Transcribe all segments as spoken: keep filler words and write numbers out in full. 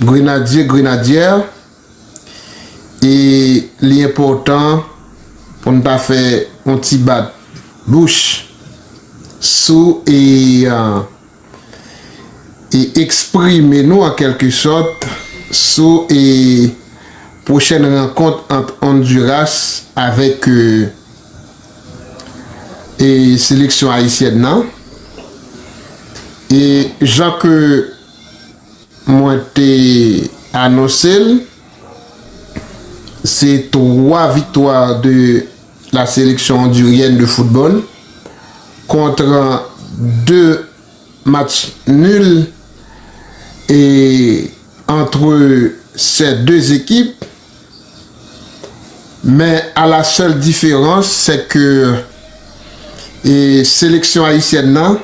Grenadye, grenadyè, e li enpòtan pou n ta fè yon ti bat bouch sou e, e eksprime nou an kèlke sòt sou e pwochèn rankont ant Honduras avèk e, e seleksyon ayisyèn nan. E jan ke mwen te anonse l, se twa viktwa de la sélection hondurienne de football contre deux matchs nuls et entre ces deux équipes. Men a la sèl diferans, se ke e seleksyon ayisyèn nan,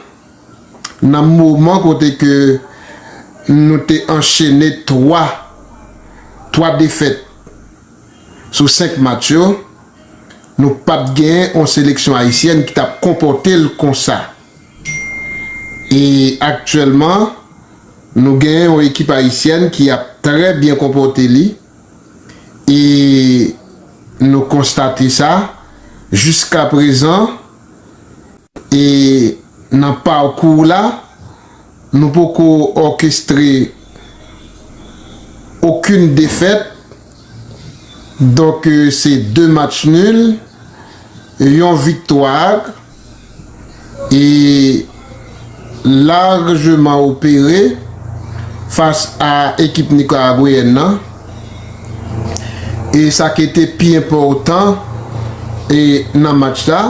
nan moman kote ke nou te anchene twa twa defèt sou senk match yo, nou pa t gen yon seleksyon ayisyèn ki t ap konpòte l konsa. E aktyèlman, nou gen yon ekip ayisyèn ki ap trè byen konpòte li. E nou konstate sa jiska prezan. E nan pakou la, nou poko òkestre okenn defèt. Donk, e, se de match nil, yon viktwa e lajman opere fas a ekip nikaragweyèn nan. E sa ki te pi enpòtan e nan match la,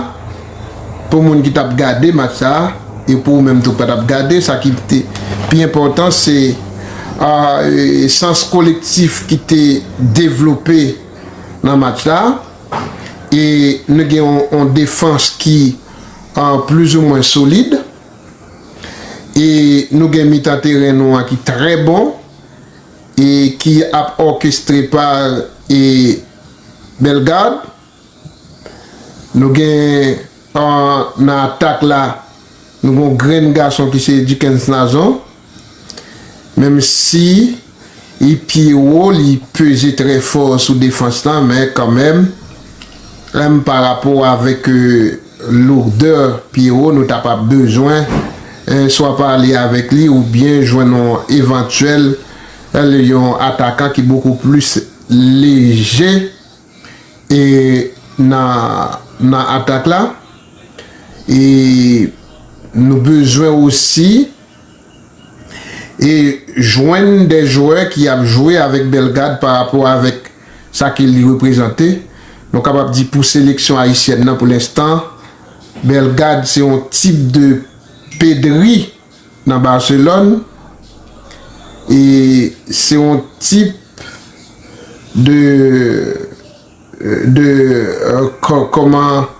pou moun ki t ap gade match la, e pou ou menm tou k pa t ap gade, sa ki te pi enpòtan se a, e sans kolektif ki te devlope nan match la. E nou gen yon, yon defans ki a, plizoumwen solid. E nou gen mitan teren nou an ki trè bon e ki ap òkestre pa e Bellegarde. Nou gen a, nan atak la, nou gen yon grenn gason ki se Duckens Nazon. Menm si li pye wo, li peze trè fò sou defans lan, men kanmenm, menm pa rapò avèk e, lourdè pye wo, nou ta p ap bezwen e, swa pale avèk li oubyen jwenn yon evantyèl e, yon atakan ki bokou plis leje e nan, nan atak la. E nou bezwen osi e jwenn de jwè ki ap jwe avèk Bellegarde pa rapò avèk sa ke li reprezante. Nou kapab di pou seleksyon ayisyèn nan, pou lenstan, Bellegarde se yon tip de Pedri nan Barcelone. E se yon tip de, de, e, kò-, kòman,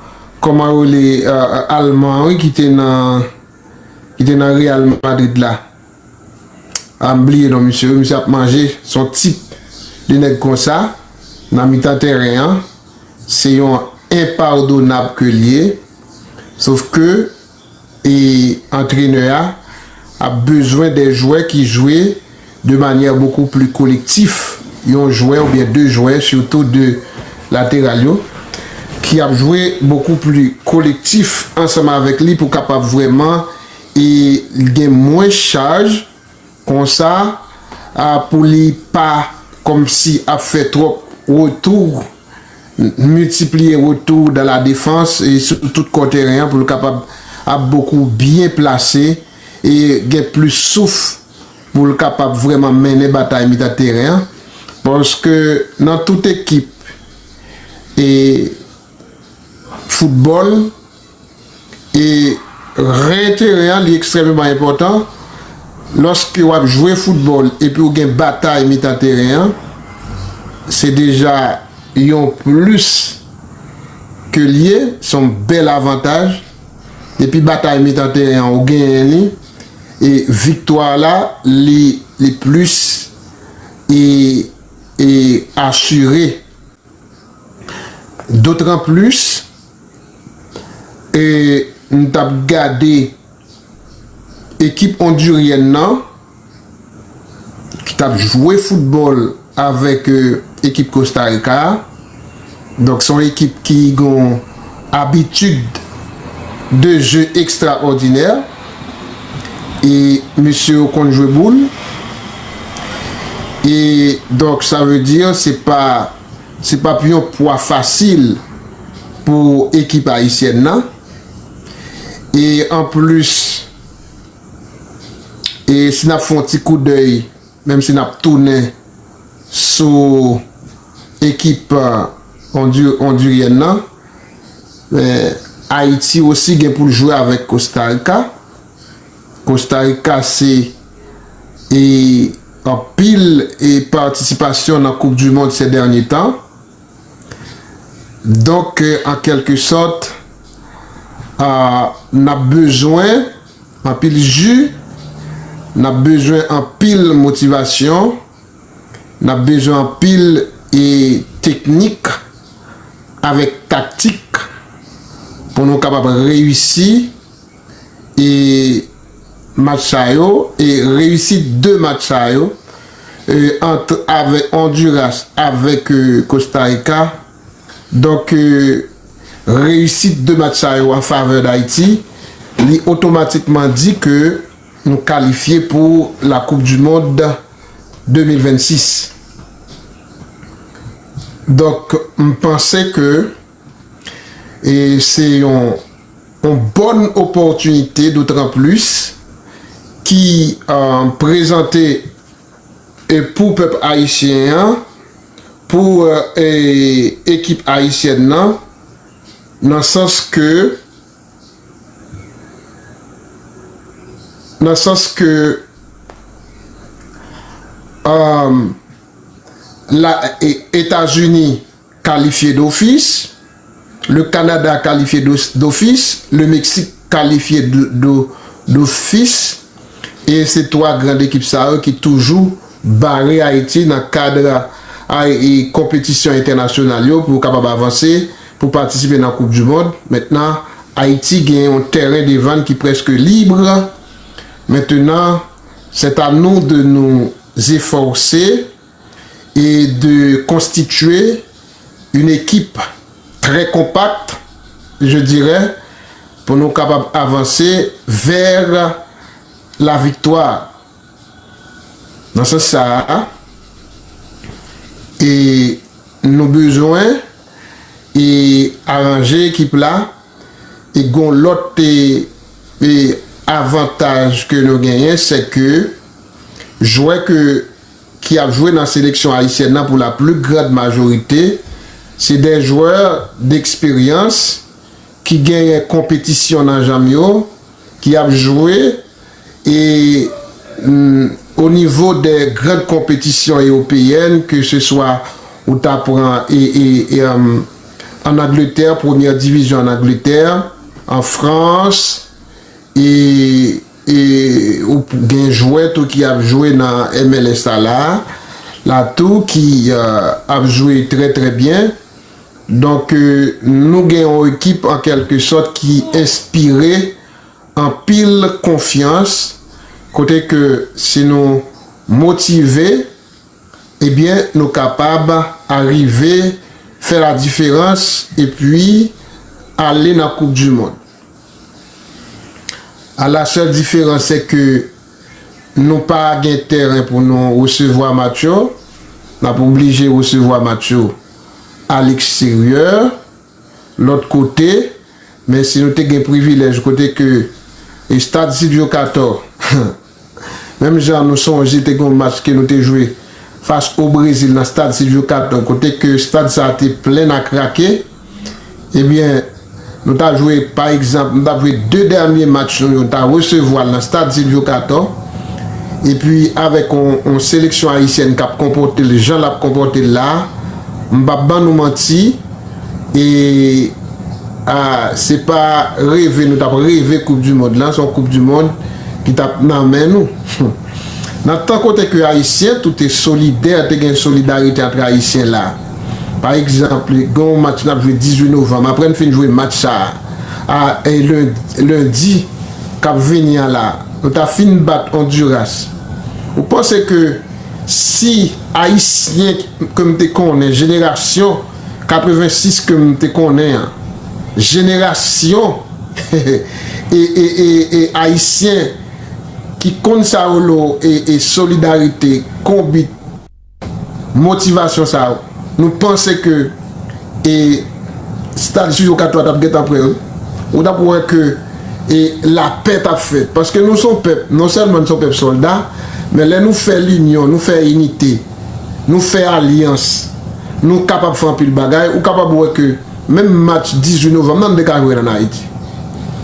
kòman yo rele, e, Alman, wi, ki te nan, ki te nan Real Madrid la. A, m bliye non misye, wi, misye ap manje, se yon tip de nèg konsa, nan mitan teren an, se yon enpadonab ke l ye, sof ke e antrenè a ap bezwen de jwè ki jwe de manyè bokou pli kolektif, yon jwè oubyen de jwè, sitou de lateral yo, ki ap jwe bokou pli kolektif ansanm avèk li pou kapab vrèman e gen mwens chaj konsa, a, pou li pa kòmsi ap fè twòp retou, miltipliye retou dan la defans e sou tout kò teren an pou l kapab ap bokou byen plase e gen plis souf pou l kapab vrèman mennen batay mitan teren an. Paske nan tout ekip e foutbòl, e ren teren an, li ekstrèmeman enpòtan. Lòske w ap jwe foutbòl epi w gen batay mitan teren an, se deja yon plis ke l ye, se yon bèl avantaj. Depi batay mitan teren an, ou genyen li, e viktwa la, li, li plis e, e asire. Dotranplis, e n t ap gade ekip ondiryèn nan, ki t ap jwe foutbòl avèk, e, ekip Kosta Rika a. Donk, se yon ekip ki gen yon abitid de je ekstraòdinè. E mesye yo konn jwe boul. E donk, sa vle di, se pa, se pa yon pwa fasil pou ekip ayisyèn nan. E anplis, e si n ap fè yon ti koudèy, menm si n ap tounen sou ekip, e, ondi-, ondiryèn nan, men Ayiti osi gen pou l jwe avèk Kosta Rika. Kosta Rika se, e, anpil, e, patisipasyon nan Koup di Mond se dènye tan. Donk, e, an kèlke sòt, a, n ap bezwen anpil ji, n ap bezwen anpil motivasyon, n ap bezwen anpil, e, teknik avèk taktik pou nou kapab reyisi, e, match sa yo, e reyisi de match sa yo, e, ant avèk Ondiras avèk, e, Kosta Rika. Donk, e, reyisit de match sa yo an favè Dayiti, li otomatikman di ke nou kalifye pou la Coupe du Monde de mil vennsis. Donk, m panse ke, e, se yon, yon bòn opòtinite, dotanplis ki, e, prezante, e, pou pèp ayisyen an, pou, e, e, ekip ayisyèn nan, nan sans ke, nan sans ke, um, la, e, Etazini kalifye dofis, le Canada kalifye do-, dofis, le Mexique kalifye do-, do-, dofis, e se twa gran ekip sa yo ki toujou bare Ayiti nan kad a, e, konpetisyon entènasyonal yo pou yo kapab avanse, pou patisipe nan Koup di Mond. Mentnan, Ayiti gen yon tèren devan l ki prèske lib. Maintenant, c'est à nous de nous efforcer et de constituer une équipe très compacte, je dirais, pou nou kapab avanse vers la victoire. Nan sans sa a, e nou bezwen, e aranje ekip la, e gon lòt, e, e avantaj ke nou genyen, se ke jwè ke, ki ap jwe nan seleksyon ayisyèn nan pou la pli grand majorite, se de jwè deksperyans ki genyen konpetisyon nan janm yo, ki ap jwe, e, mm, o nivo de gran konpetisyon ewopeyèn, ke se swa ou ta pran, e, e, e, um, an Angletè, premyè divizyon an Angletè, an Frans, e, e ou p-, gen jwè tou ki ap jwe nan M L S la, la, la tou ki, e, ap jwe trè, trè byen. Donk, e, nou gen yon ekip an kèlke sòt ki enspire anpil konfyans, kote ke si nou motive, ebyen, nou kapab arive fè la diferans epi ale nan Koup di Mond. A la sèl diferans, se ke nou pa gen tèren pou nou resevwa match yo. N ap oblije resevwa match yo aleksteryè, lòt kote. Men si nou te gen privilèj kote ke, e, Stad Sylvio Cator, menm jan nou sonje te gen yon match ke nou te jwe fas o Brezil nan Stad Sylvio Cator, kote ke stad sa a te plen a krake, ebyen, nou ta jwe, pa egzanp, nou ta jwe de dènye match nou yo, nou ta resevwa l nan Stad Sylvio Cator, epi avèk yon, yon seleksyon ayisyèn k ap konpòte l jan l ap konpòte l la, m p ap ban nou manti, e, a, se pa reve nou t ap reve Koup di Mond lan, se yon Koup di Mond ki t ap nan men nou. Nan tan kote ke Ayisyen tou te solidè, te gen solidarite ant Ayisyen la. Pa egzanp, gen yon match n ap jwe dizuit novanm, apre n fin jwe match sa a, a, e, len-, lendi k ap vini an la, nou ta fin bat Ondiras. Ou panse ke si Ayisyen ke m te konnen, jenerasyon katrevensis ke m te konnen an, jenerasyon e, e, e, e Ayisyen ki konn sa yo lo e, e solidarite, konbit, motivasyon sa yo, nou panse ke e stad Silvio Cato a t ap gentan prè, wi. Ou t ap wè ke e lapè t ap fèt. Paske nou se yon pèp, non sèlman nou se yon pèp sòlda, men lè nou fè linyon, nou fè inite, nou fè alyans, nou kapab fè anpil bagay. Ou kapab wè ke menm match dizuit novanm nan, nou te ka jwe l ann Ayiti.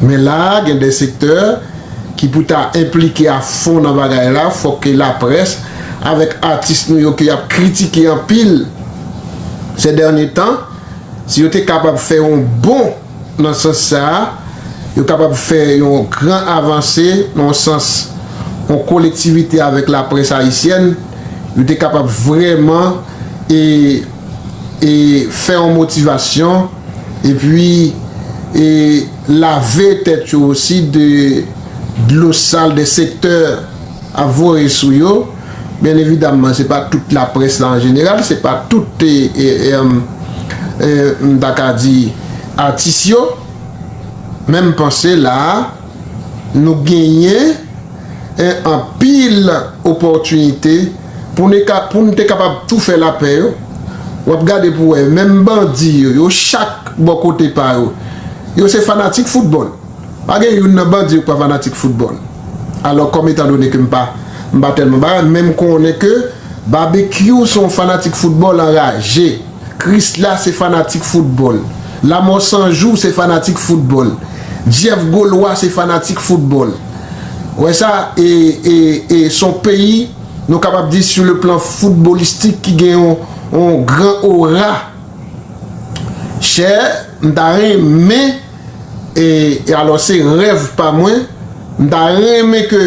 Men la a, gen de sektè ki pou ta enplike a fon nan bagay la, fòk ke laprès, avèk atis nou yo ke y ap kritike anpil se dènye tan, si yo te kapab fè yon bon nan sans sa a, yo kapab fè yon gran avanse nan sans yon kolektivite avèk laprès ayisyèn, yo te kapab vrèman e, e fè yon motivasyon, epi e lave tèt yo osi de dlo sal de sektè ap voye sou yo. Byen evidamman, se pa tout laprès la an jeneral, se pa tout e, e, e, e, m ta ka di atis yo. Men m panse la a, nou genyen e, anpil opòtinite pou n ka, pou n te kapab tou fè lapè yo. W ap gade pou wè, menm bandi yo, yo chak bò kote pa yo, yo se fanatik foutbòl. Pa gen youn nan bandi yo k pa fanatik foutbòl. Alò, kòm etan done ke m pa, m pa tèlman bagay, men m konnen ke Babekyou se yon fanatik foutbòl anraje. Krisla se fanatik foutbòl. Lamò Sanjou se fanatik foutbòl. Jeff Golwa se fanatik foutbòl. Ou wè sa, e, e, e se yon peyi, nou kapab di, sou le plan foutbolistik, ki gen yon, yon gran ora. Chè, m ta renmen, e, e alò se rèv pa mwen, m ta renmen ke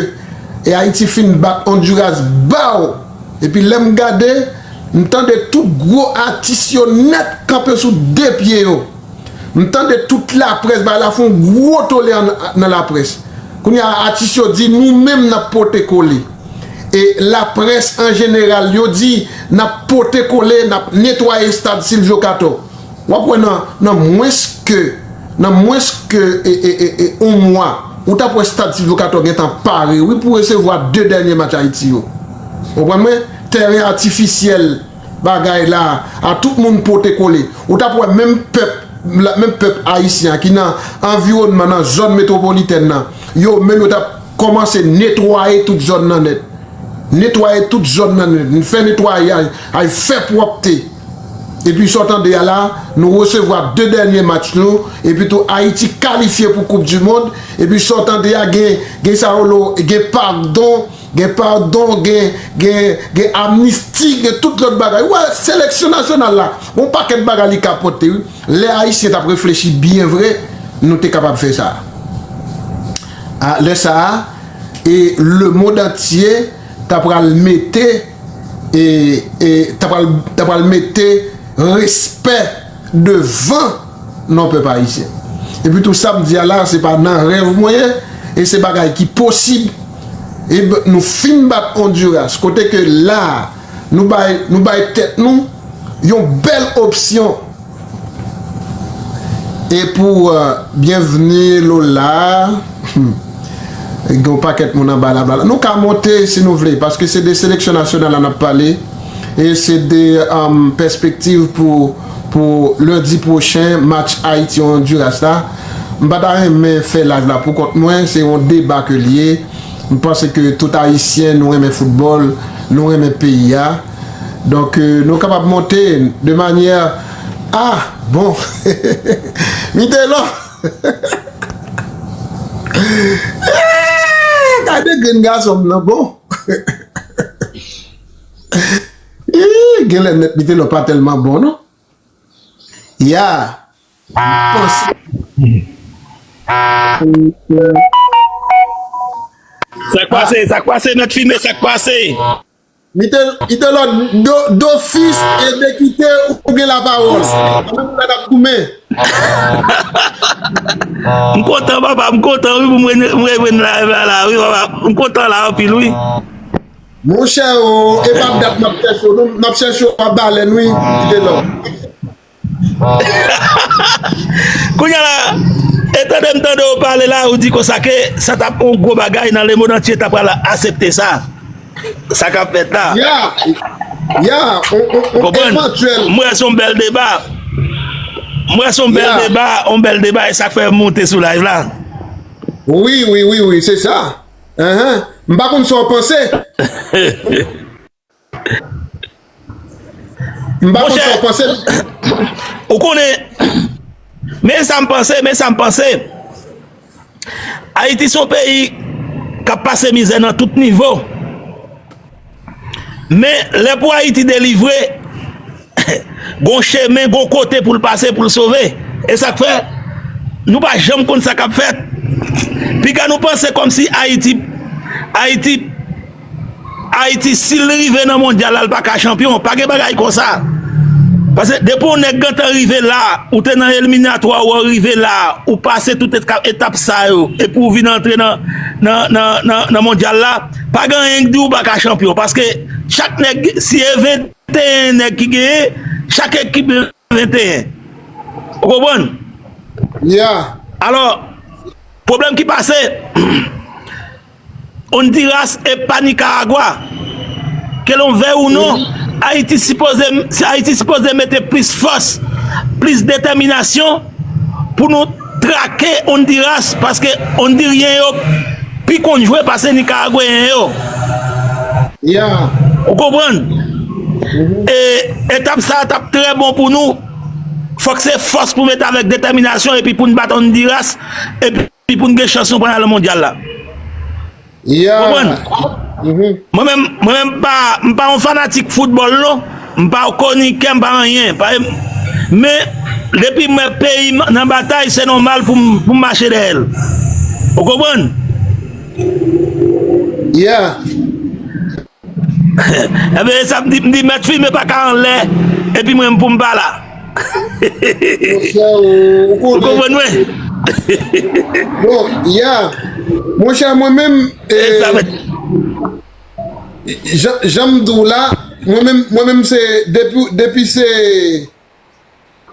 e Ayiti fin bat Honduras ba w. Epi lè m gade, m tande tout gwo atis yo nèt kanpe sou de pye yo. M tande tout laprès, bagay la fè yon gwo tole an, nan laprès. Kounye a, atis yo di, nou menm n ap pote kole. E laprès an jeneral, yo di, n ap pote kole, n ap netwaye estad Silvio Cator. W ap wè nan, nan mwens ke, nan mwens ke e, e, e, e, yon mwa, ou t ap wè estad Silvio Cator gentan pare, wi, pou resevwa de dènye match Ayiti yo. Ou konprann mwen? Tèren atifisyèl, bagay la, a tout moun pote kole. Ou t ap wè menm pèp, la, menm pèp ayisyen an ki nan anviwònman, nan zòn metwopolitèn nan, yo menm yo t ap kòmanse netwaye tout zòn nan nèt. Netwaye tout zòn nan nèt. Nou fè netwayaj, ay fè pwòpte. Epi sa w tande a la, nou resevwa de dènye match nou. Epi tou Ayiti kalifye pou Koup di Mond. Epi sa w tande a, gen, gen sa yo lo, gen padon, gen padon, gen, gen, gen amnisti, gen tout lòt bagay. Ou wè, seleksyon nasyonal la, yon pakèt bagay li ka pote, wi. Lè Ayisyen t ap reflechi byen vre, nou te kapab fè sa. A, lè sa a, e lemonn antye ta pral mete, e, e ta pral, ta pral mete respè devan non pèp ayisyen. Epi tou sa m di a la, se pa nan rèv mwen ye, e se bagay ki posib. E b-, nou fin bat Honduras, kote ke la, nou bay, nou bay tèt nou yon bèl opsyon. E pou, euh, Byenvni Lola, gen yon pakèt moun anba la, bla, bla. Nou ka monte si nou vle, paske se de seleksyon nasyonal la n ap pale. E se de, um, pèspektiv pou, pou lendi pwochen, match Ayiti Honduras la. M pa ta renmen fè live la pou kont mwen, se yon deba ke l ye. M panse ke tout Ayisyen, nou renmen foutbòl, nou renmen peyi a. Donk, euh, nou kapab monte de manyè, ah, bon. Mitelò. Eh, gade grenn gason m nan, bon. Ih, genlè nèt Mitelò pa tèlman bon, non. Ya. Panse. Sa k pase, sa k pase, nèt fime, sa k pase? Mitelò, do, dofis e dekite ou gen lapawòl. Mwen menm la n ap goumen. M kontan, papa, m kontan, wi, pou mwen, mwen, mwen la, la, la, wi, papa. M kontan la anpil, wi. Monchè, o, e pa dat n ap chèche w, non, n ap chèche w a Balèn, wi, kite lò. Kounye a la, e tande m tande w pale la, ou di konsa ke sa t ap yon gwo bagay nan lemond antye ta pral aksepte sa. Sa k ap fèt la. Ya, ya, on, on, on Konprann? Evantyèl. M wè se yon bèl deba. M wè se yon bèl Ya. deba, yon bèl deba, e sa k fè m monte sou live la. Wi, wi, wi, wi, se sa. Ahan. M pa konn sa w panse. M pa konn sa w panse. Ou konnen, men sa m panse, men sa m panse. Ayiti se yon peyi k ap pase mizè nan tout nivo. Men lè pou Ayiti delivre, gon chemen, gon kote pou l pase, pou l sove. E sa k fè, nou pa janm konn sa k ap fèt. Piga nou panse kòmsi Ayiti, Ayiti, Ayiti, si l rive nan mondyal la, l pa ka chanpyon. Pa gen bagay konsa. Paske depi yon nèg gentan rive la, ou te nan eliminatwa, ou rive la, ou pase tout etap, etap sa yo, epi ou vin antre nan, nan, nan, nan, nan mondyal la, pa gen anyen k di ou pa ka chanpyon. Paske chak nèg, si e venteyen nèg ki genyen, chak ekip venteyen. Ou konprann? Ya. Alò, pwoblèm ki pase, Honduras e pa Nicaragua. Ke l'on veuille ou non, Ayiti sipoze, Ayiti sipoze mete plis fòs, plis detèminasyon pou nou trake Honduras, paske Honduryen yo pi konn jwe pase Nikaragweyen yo. Ya. Ou konprann? E etap sa a t ap trè bon pou nou. Fòk se fòs pou mete avèk detèminasyon epi pou n bat Honduras epi pou n gen chans nou pran nan mondyal la. Ya. Konprann? Mhm. Mwen menm, mwen menm m pa, m pa yon fanatik foutbòl non. M pa konikè, m pa anyen. Pa, men depi m wè peyi m nan batay, se nòmal pou m, pou m mache dèyè l. Ou konprann? Ya. Ebyen, e sa m di, m di mèt fime pa ka anlè, epi mwen pou m pa la. Monchè, ou, ou Ou konnen. Konprann mwen? Bon, ya. Monchè, mwen menm, E sa eh, mèt. Jan, jan m di w la, mwen menm, mwen menm se depi, depi se,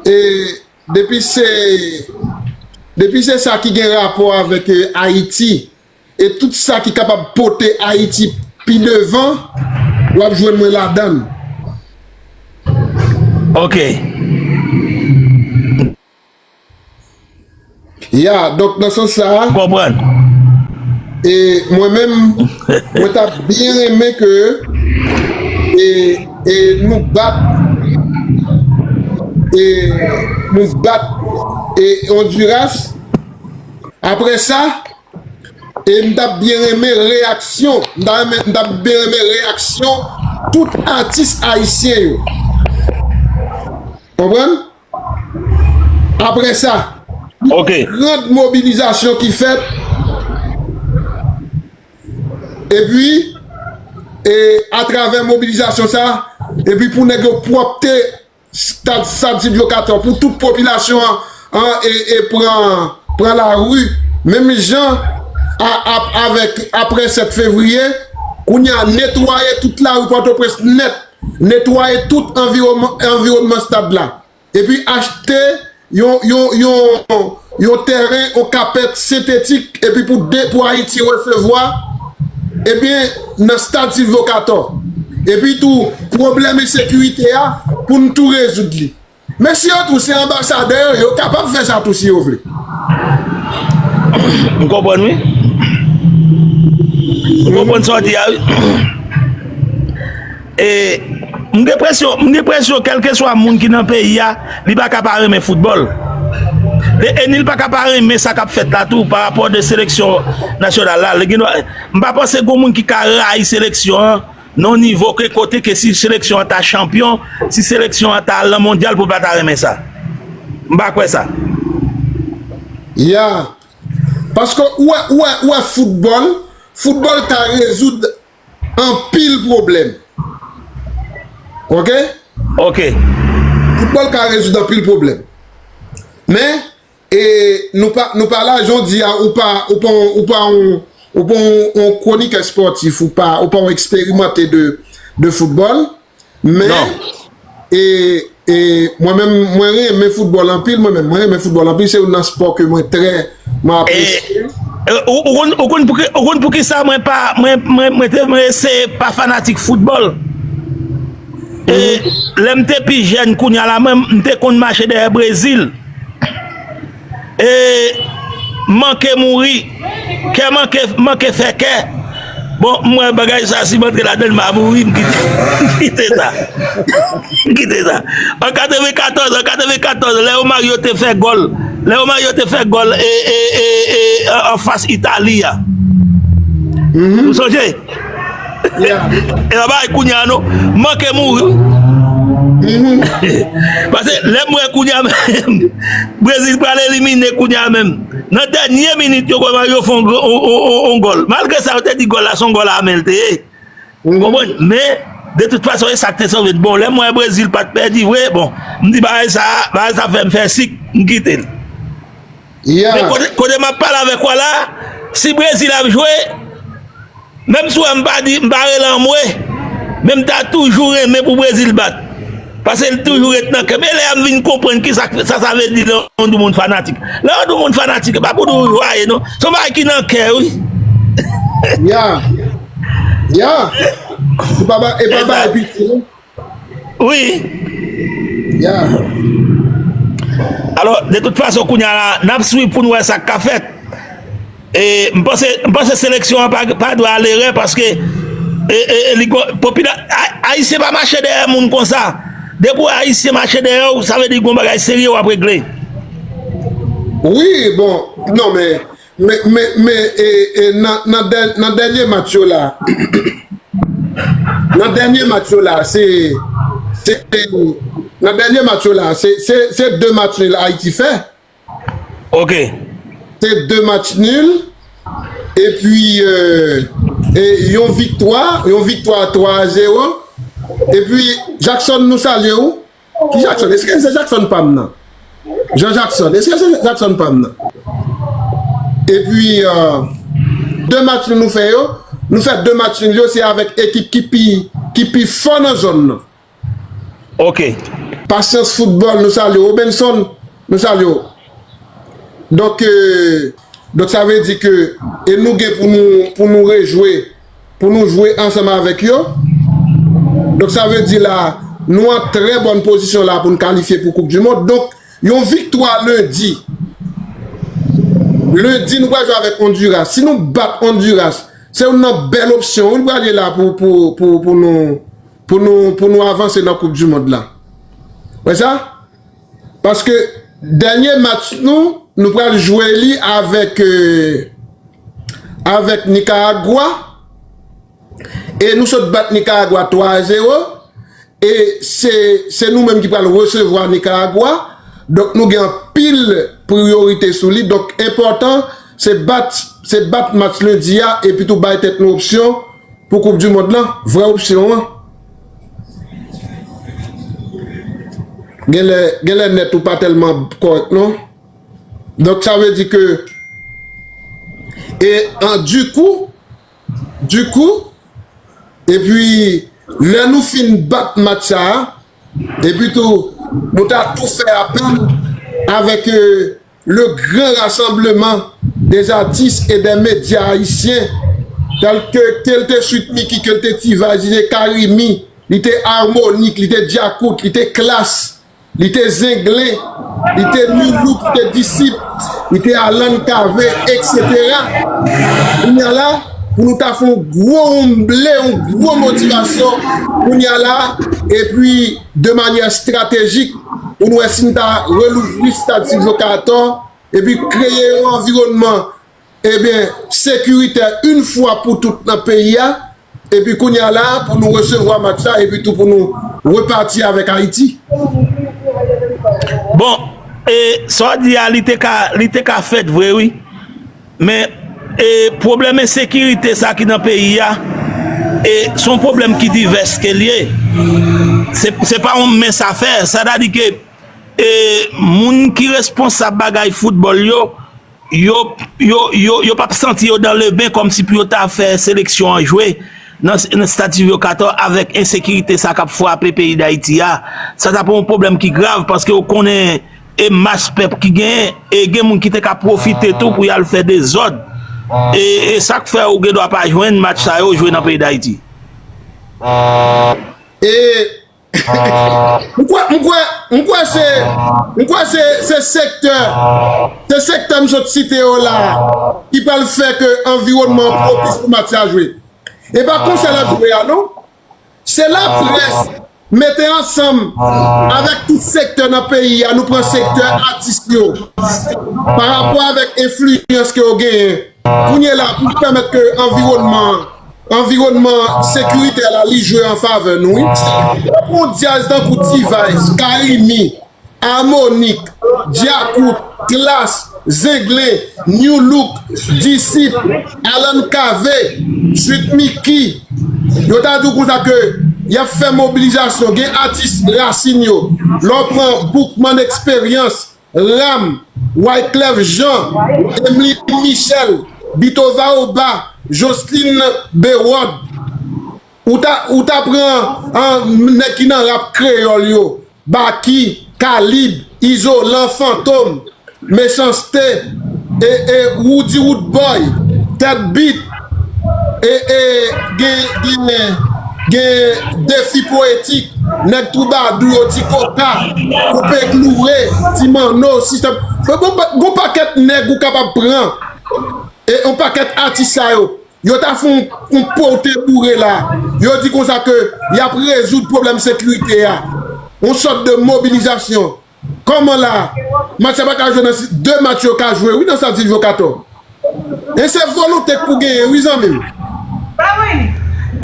e, depi se, depi se sa ki gen rapò avèk, eh, Ayiti, e tout sa ki kapab pote Ayiti pi devan, w ap jwenn mwen ladan l. Ok. Ya, donk nan sans sa a, M konprann. e mwen menm, mwen t ap byen renmen ke, e, e nou bat, e nou bat, e Honduras. Apre sa, e m t ap byen renmen reyaksyon, m t ap renmen, m t ap byen renmen reyaksyon tout atis ayisyen yo. Konprann? Apre sa, Ok. Gran mobilizasyon ki fèt, epi, e, atravè mobilizasyon sa, epi pou nèg yo pwòpte stad, stad Sylvio Cator, pou tout popilasyon an, an, e, e pran, pran lari, menm jan a, a, avèk, apre sèt fevriye, kounye a netwaye tout lari Pòtoprens nèt, netwaye tout anviwònman, anviwònman stad la. Epi achte yon, yon, yon, yon tèren, yon kapèt sentetik, epi pou de, pou Ayiti resevwa, ebyen, nan stad Sylvio Cator. Epi tou, pwoblèm ensekirite a, pou n tou rezoud li. Mesye yo tou, se anbasadè yo, yo kapab fè sa tou si yo vle. M konprann, wi. M konprann sa w di a, wi. E, m gen presyon, m gen presyon, kèlkeswa moun ki nan peyi a, li pa ka pa renmen foutbòl. E, e ni l pa ka pa renmen sa k ap fèt la tou, pa rapò de seleksyon nasyonal la. Li gen dwa, m pa panse gon moun ki ka rayi seleksyon an, nan yon nivo ke kote ke si seleksyon an ta chanpyon, si seleksyon an ta al nan mondyal pou l pa ta renmen sa. M pa kwè sa. Ya. Paske ou wè, ou wè, ou wè foutbòl, foutbòl ka rezoud anpil pwoblèm. Ok? Ok. Foutbòl ka rezoud anpil pwoblèm. Men, e nou pa, nou pa la, jan w di a, ou pa, ou pa, ou pa yon, ou pa yon, yon kwonikè espòtif, ou pa, ou pa yon eksperimante de, de foutbòl, men, e, e, mwen menm, mwen renmen foutbòl anpil, mwen menm, mwen renmen foutbòl anpil, se youn nan spò ke mwen trè, mwen apresye. Ou konn poukisa mwen pa, mwen, mwen, mwen te, mwen eseye pa fanatik foutbòl. E, lè m te pi jèn, kounye a la, mwen, m te konn mache dèyè Brezil. E, manke mouri, kè manke, manke fè kè. Bon, m wè bagay sa, si m antre ladan l, m a mouri, m kite, m kite sa. M kite sa. An katrevenkatòz, an katrevenkatòz, lè Romario te fè gòl, lè Romario te fè gòl e, e, e, e, an, an fas Itali a. Ou sonje? E pa bagay kounye a non. M manke mouri. Paske lè m wè kounye a menm, Brezil pral elimine kounye a menm. Nan dènye minit, yo kòman yo fè yon gòl. Malgre sa, yo te di gòl la se yon gòl a men l te ye. Ou konprann? Men, de tout fason, e sa k te sove l. Bon, lè m wè Brezil pa t pèdi vre, bon, m di bagay sa, bagay sa fè m fè sik, m kite l. Men kote, kote m ap pale avèk ou a la, si Brezil ap jwe, menm si w wè m pa di, m pa rele anmwe, men m ta toujou renmen pou Brezil bat. Paske l toujou ret nan kè m. E lè a m vin konprann kisa sa, sa vle di lè yon moun fanatik. Lè yon moun fanatik, e pa pou nou jwaye non. Se yon bagay ki nan kè, wi. Ya. Ya. E pa bagay piti non. Wi. Ya. Alò, de tout fason, kounye a la, n ap swiv pou n wè sa k ka fèt. E, m panse, m panse seleksyon an pa, pa dwe al erè paske e, e, e, li, popila, Ayisyen pa mache dèyè moun konsa. Depi w wè Ayisyen mache dèyè w, sa vle di gon bagay serye w ap regle. Wi, bon, non, men, men, men, men e, e, nan, nan, dè- nan dènye match yo la, nan dènye match yo la, se, se, nan dènye match yo la, se, se, se de match nil Ayiti fè. Ok. Se de match nil. Epi, e, e yon viktwa, yon viktwa twa a zewo. Epi, Jackson, nou salye w. Ki Jackson? Èske se Jackson pa m nan? Jean Jackson, èske se Jackson pa m nan? Epi, e, de match nil nou fè yo, nou fè de match nil yo, se avèk ekip ki pi, ki pi fò nan zòn nan. Ok. Pasyans Foutbòl, nou salye w. Robenson, nou salye w. Donk, e, donk, sa vle di ke, e nou gen pou nou, pou nou rejwe, pou nou jwe ansanm avèk yo. Donk, sa vle di la, nou an trè bòn pozisyon la pou n kalifye pou Koup di Mond. Donk, yon viktwa lendi. Lendi, nou pral jwe avèk Ondiras. Si nou bat Ondiras, se youn nan bèl opsyon, wi, l pral ye la pou, pou, pou, pou nou, pou nou, pou nou avanse nan Koup di Mond la. Wè sa? Paske dènye match nou, nou pral jwe li avèk, e, avèk Nikaragwa. E nou sot bat Nikaragwa twa a zewo. E se, se nou menm ki pral resevwa Nikaragwa. Donk, nou gen anpil priyorite sou li. Donk, enpòtan, se bat, se bat match lendi a, epi tou bay tèt nou opsyon pou Koup di Mond lan, vrè opsyon an. Genlè, genlè nèt ou pa tèlman kòrèk non. Donk, sa vle di ke, e, an, dikou, dikou, epi, lè nou fin bat match sa a, epi tou, nou ta tou fè apèl avèk, e, le grand rassemblement des artistes et des médias haïtiens, tèl ke, ke l te Sweet Micky, ke l te T-Vice, li te Carimi, li te Harmonik, li te Djakout, li te Klass, li te Zenglen, li te Nu Look, li te Disip, li te Alan Cavé, etsetera. Kounye a la, pou nou ta fè yon gwo wonmble, yon gwo motivasyon, kounye a la, epi de manyè estratejik, pou nou wè si n ta relouvri stad Sylvio Cator, epi kreye yon anviwònman, ebyen, sekiritè yon fwa pou tout nan peyi a, epi kounye a la, pou nou resevwa match la, epi tou pou nou repati avèk Ayiti. Bon, e, sa w di a, li te ka, li te ka fèt vre, wi. Men, e, pwoblèm ensekirite sa ki nan peyi a, e, se yon pwoblèm ki divès ke l ye. Se, se pa yon mens afè. Sètadi ke, e, moun ki responsab bagay foutbòl yo, yo, yo, yo, yo p ap santi yo dan leben kòmsi pou yo ta fè seleksyon an jwe nan, nan Stad Sylvio Cator avèk ensekirite sa k ap frape peyi Dayiti a. Sa t ap yon pwoblèm ki grav paske w konnen e mas pèp ki genyen, e gen moun ki te ka pwofite tou pou y al fè dezòd. E, e sa k fè ou gen dwa pa jwenn match sa yo jwe nan peyi Dayiti. E m kwè, m kwè, m kwè se, m kwè se, se sektè, se sektè m sot site yo la ki pral fè ke anviwònman an pwopis pou match la jwe. E pa konsa l ap jwe a non. Se laprès mete ansanm avèk tout sektè nan peyi a, nou pran sektè atis yo pa rapò avèk enfliyans ke yo genyen kounye la pou pèmèt ke anviwònman anviwònman sekiritè la li jwe an favè nou wi. Ou pran yon djaz tankou T-Vice, Carimi, Harmonik, Djakout, Klass, Zenglen, Nu Look, Disip, Alan Cavé, Sweet Micky. Yo ta di w konsa ke y ap fè mobilizasyon, gen atis rasin yo. Lè w pran Boukman Eksperyans, Ram, Wyclef Jean, Emely Michel, Bitova Oba, Jocelyn Bewòd. Ou ta, ou ta pran an, nèg ki nan rap kreyòl yo, Baky, Kalib, Izolan, Fantom, Mechanste, e, e, Roody Roodboy, Tèt Beat, e, e, gen, gen, gen Defi Poetik, Nèg Twoubadou yo, Ti Koka, Koupe Kloure, Ti Manno, Sistèm. Gon, gon, gon pakèt nèg ou kapab pran. E yon pakèt atis sa yo. Yo ta fè yon, yon po w te boure la. Yo di konsa ke y ap rezoud pwoblèm sekirite a. Yon sòt de mobilizasyon. Kòman la? Match la pa ka jwe nan si, de match yo ka jwe wi nan Stad Sylvio Cator. E se volonte k pou genyen wi zanmi m.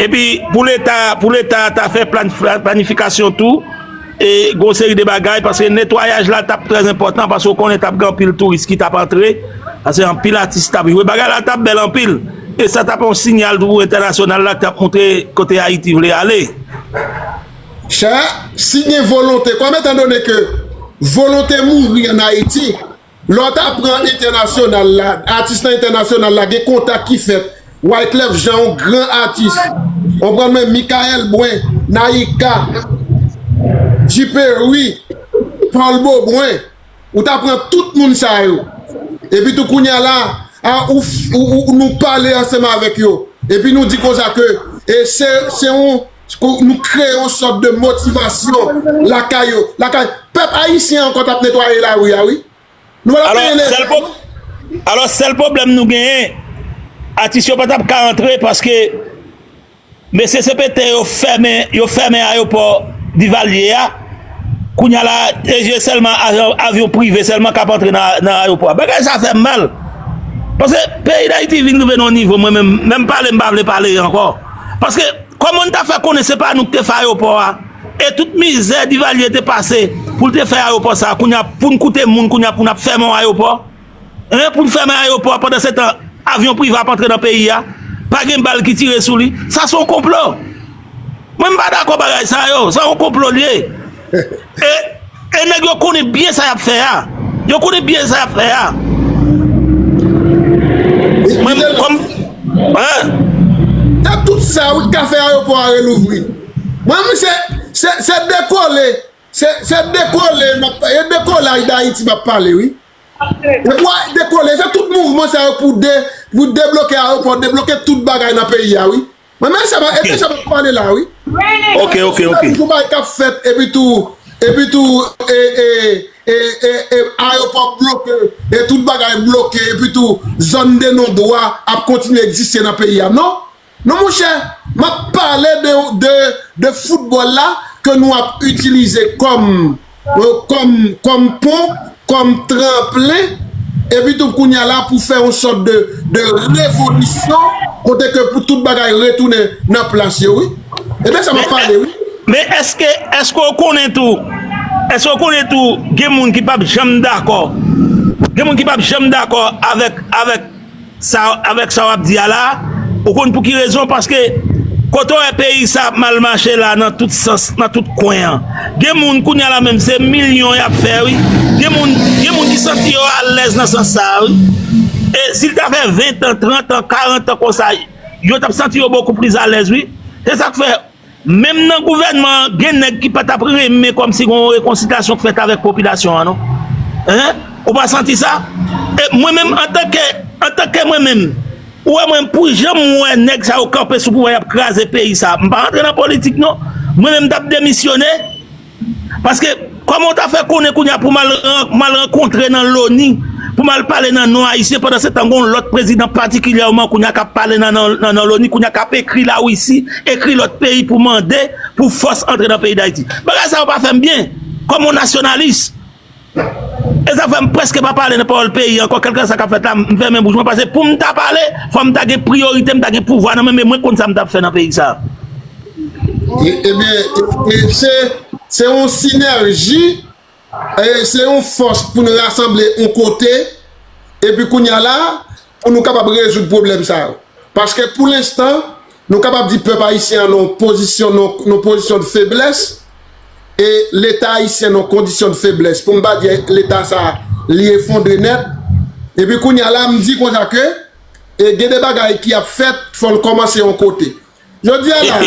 Epi pou leta, pou leta ta fè plan, planifikasyon tou, e gon seri de bagay, paske netwayaj la t ap trè enpòtan, paske w konnen t ap gen anpil touris ki t ap antre, paske anpil atis t ap jwe. Bagay la t ap bèl anpil. E sa t ap yon sinyal tou pou entènasyonal la k t ap montre kote Ayiti vle ale. Chè, si gen volonte, kòm etandone ke volonte mouri ann Ayiti, lè w ta pran entènasyonal la, atis nan entènasyonal la, gen kontak ki fèt. Wyclef Jean, yon gran atis. Ou konprann mwen, Mickaël Brun, Naïka, G Perry, Paul Beaubrun. Ou ta pran tout moun sa yo. Epi tou kounye a la, a, ou, ou, ou, nou pale ansanm avèk yo. Epi nou di konsa ke e se, se yon, nou kreye yon sòt de motivasyon lakay yo. Lakay pèp ayisyen ankò t ap netwaye lari a wi. Nou pa t ap peye leta. Alò, sèl pwoblèm nou genyen, atis yo pa t ap ka antre paske mesye C P T yo fèmen, yo fèmen ayewopò Divalye a. Kounye a la, e je sèlman avyon, avyon prive sèlman k ap antre nan, nan ayewopò a. Bagay sa fè m mal. Paske peyi Dayiti vin rive nan yon nivo, mwen menm, menm pale m pa vle pale ankò. Paske kòman n ta fè konnen se pa nou k te fè ayewopò a? E tout mizè Divalye te pase pou l te fè ayewopò sa a, kounye a pou n koute moun, kounye a pou n ap fèmen yon ayewopò? Hein, pou n fèmen ayewopò a, pandan se tan avyon prive ap antre nan peyi a, pa gen bal ki tire sou li. Sa se yon konplo. Mwen m pa dakò bagay sa yo, sa yon konplo l ye. E, e nèg yo konnen byen sa y ap fè a. Yo konnen byen sa y ap fè a. Mwen kòm, hein? Se tout sa wi k ka fè ayewopò a relouvri. Mwen menm se, se, se dekole, se, se dekole, e dekolaj Dayiti m ap pale wi. E pou dekole, se tout mouvman sa yo pou de, pou debloke ayewopò, debloke tout bagay nan peyi a wi. Mwen menm sa pa, e de sa m ap pale la wi. Ok, ok, ok. Yon bagay k ap fèt epi tou, epi tou e, e, e, e, e ayewopò bloke, e tout bagay bloke, epi tou zòn de non dwa ap kontinye egziste nan peyi a. Non, non monchè, m ap pale de, de, de foutbòl la ke nou ap itilize kòm, kòm, kòm pon, kòm tranplen, epi tou kounye a la pou fè yon sòt de, de revolisyon kote ke pou tout bagay retounen nan plas yo wi. E de sa m ap pale wi. Men èske, èske w konnen tou, èske w konnen tou gen moun ki p ap janm dakò? Gen moun ki p ap janm dakò avèk, avèk sa, avèk sa w ap di a la. Ou konn pou ki rezon? Paske Kote w wè peyi sa ap mal mache la nan tout sans, nan tout kwen an? Gen moun kounye a la menm se milyon y ap fè wi. Gen moun, gen moun ki santi yo alèz nan sans sa a wi. E si l ta fè ven tan, trant an, karant an konsa, yo t ap santi yo bokou plis alèz wi. Se sa k fè, menm nan gouvènman an, gen nèg ki pa t ap renmen kòmsi gen yon rekonsilyasyon k fèt avèk popilasyon an non. Hein? Ou pa santi sa? E mwen menm antanke, antanke mwen menm, ou wè mwen pou jan m wè nèg sa yo kanpe sou pouvwa y ap kraze peyi sa, m pa rantre nan politik non. Mwen menm m t ap demisyone. Paske kòman w ta fè konnen kounye a pou m al ran- m al rankontre nan loni, pou m al pale nan non ayisyen, pandan se tan gen yon lòt prezidan patikilyèman kounye a k ap pale nan nan nan non loni, kounye a k ap ekri Larisi, ekri lòt peyi pou mande pou fòs antre nan peyi Dayiti? Bagay sa yo pa fè m byen kòm yon nasyonalis. E sa fè m prèske pa pale nan pawòl peyi ankò, kèlkeswa sa k ap fèt la, m fèmen bouch mwen, paske pou m ta pale, fò m ta gen priyorite, m ta gen pouvwa nan men mwen, mwen konn sa m t ap fè nan peyi sa. Ebyen, se se yon sinèji, se yon fòs pou n rasanble yon kote, epi kounye a la, pou nou kapab rezoud pwoblèm sa yo. Paske pou lenstan, nou kapab di pèp ayisyen an nan yon pozisyon, nan yon pozisyon de feblès, e Leta ayisyen nan yon kondisyon de feblès. Pou m pa di Leta sa a, li efondre nèt. Epi kounye a la, m di konsa ke e gen de bagay ki ap fèt, fò l kòmanse yon kote. Jodi a la,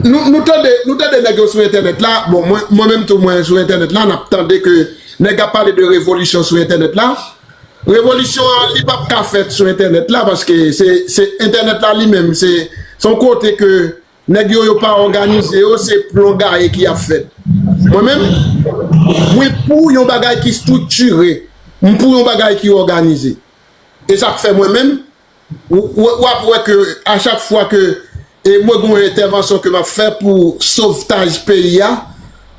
nou, nou tande, nou tande nèg yo sou entènèt la. Bon, mwen, mwen menm tou, mwen sou entènèt la, n ap tande ke nèg ap pale de revolisyon sou entènèt la. Revolisyon an, li p ap ka fèt sou entènèt la, paske se, se entènèt la li menm, se, se yon kote ke nèg yo, yo pa òganize yo, se plon gaye ki ap fèt. Mwen menm, mwen pou yon bagay ki estriktire, m pou yon bagay ki òganize. E sa k fè mwen menm, w, w, w ap wè ke a chak fwa ke e mwen gen yon entèvansyon ke m ap fè pou sovtaj peyi a,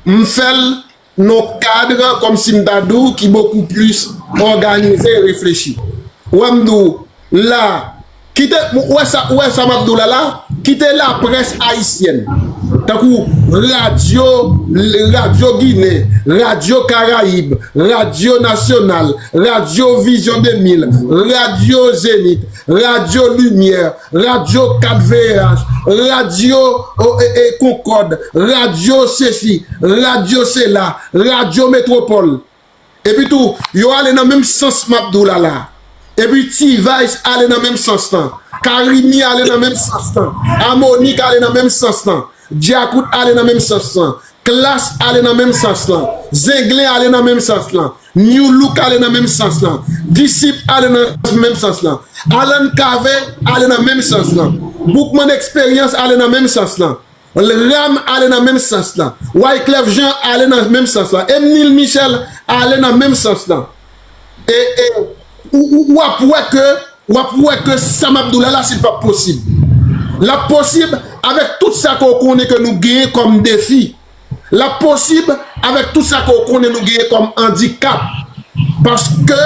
m fè l nan yon kad, kòmsi m ta di w, ki bokou plis òganize e reflechi. Ou wè m di w la, kite, ou wè sa, ou wè sa m ap di w la la, kite laprès ayisyèn, tankou radyo, radyo Ginen, radyo Karayib, radyo Nasyonal, radyo Vizyon de mil, radyo Zenith, radyo Limyè, radyo kat V H, radyo Konkòd, radyo sesi, radyo sela, radyo Metwopòl. Epi tou, yo ale nan menm sans m ap di w la la. Epi T-Vice ale nan menm sans lan. Carimi ale nan menm sans lan. Harmonik ale nan menm sans lan. Djakout ale nan menm sans lan. Klass ale nan menm sans lan. Zenglen ale nan menm sans lan. New Look ale nan menm sans lan. Disip ale nan menm sans lan. Alan Cavé ale nan menm sans lan. Boukman Eksperyans ale nan menm sans lan. Ram ale nan menm sans lan. Wyclef Jean ale nan menm sans lan. Emnil Michel ale nan menm sans lan. E, e, ou, ou, w ap wè ke, w ap wè ke sa m ap di w la la, si l p ap posib. L ap posib avèk tout sa ke w konnen ke nou genyen kòm defi. L ap posib avèk tout sa ke w konnen nou genyen kòm andikap. Paske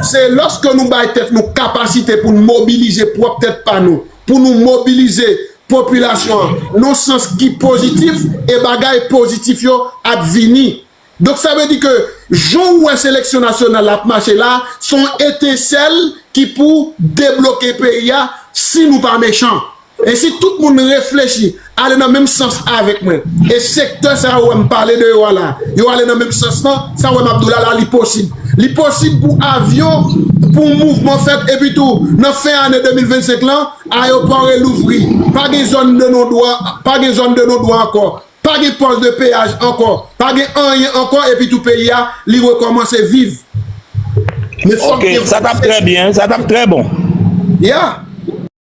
se lòske nou bay tèt nou kapasite pou n mobilize pwòp tèt pa nou, pou nou mobilize popilasyon an nan sans ki pozitif, e bagay pozitif yo ap vini. Donk sa vle di ke jan w wè seleksyon nasyonal la ap mache la, se yon etensèl ki pou debloke peyi a si nou pa mechan. E si tout moun reflechi, ale nan menm sans avèk mwen, e sektè sa yo wè m pale de yo a la, yo ale nan menm sans lan, sa w wè m ap di w la la, li posib. Li posib pou avyon, pou mouvman fèt, epi tou, nan fen ane de mil vennsenk lan, ayewopò relouvri. Pa gen zòn de non dwa, pa gen zòn de non dwa ankò. Pa gen pòs de peyaj ankò. Pa gen anyen ankò, epi tou peyi a, li rekòmanse viv. Men fòk gen... Ok, sa t ap trè byen, sa t ap trè bon. Ya.